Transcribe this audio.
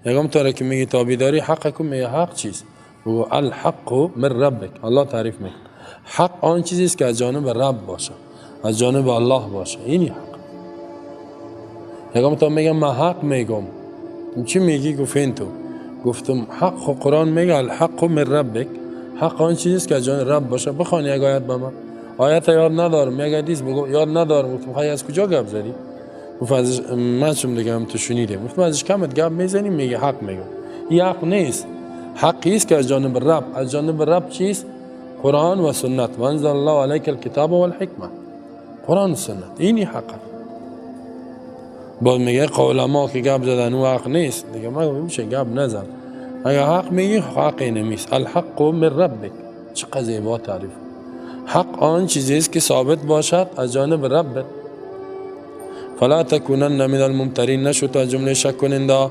یکم تا که میگی تابعداری حق کو، میگه حق چیست؟ بگو الحق من ربک. الله تعریف میکنه حق آن چیزی است که از جانب رب باشه، از جانب الله باشه، اینی حق. یکم تا میگم من حق میگم، چی میگی؟ گفت تو گفتم حق، خو قرآن میگه الحق من ربک، حق آن چیزی است که از جانب رب باشه. بخوان یک آیت به من. آیت یاد ندارم. یک حدیث بگو. یاد ندارم. گفتم خی از کجا گپ زدی؟ گفت از من چون دیگه هم تو شنیدیم. گفتم ازش کمت گپ میزنی میگه حق میگم. این حق نیست. حقی است که از جانب رب. از جانب رب چیست؟ قرآن و سنت. و انزل الله علیک الکتاب والحکمه. قرآن و سنت اینی حق. باز میگه قول ما که گپ زدن او حق نیست. دیگه ما میشه گپ نزن. اگه حق میگی حق نمیست. الحق من ربک. چقدر زیبا تعریف. حق آن چیزی است که ثابت باشد از جانب ربت. فلا تکونن من الممترین، نشو تا جمله شک کننده.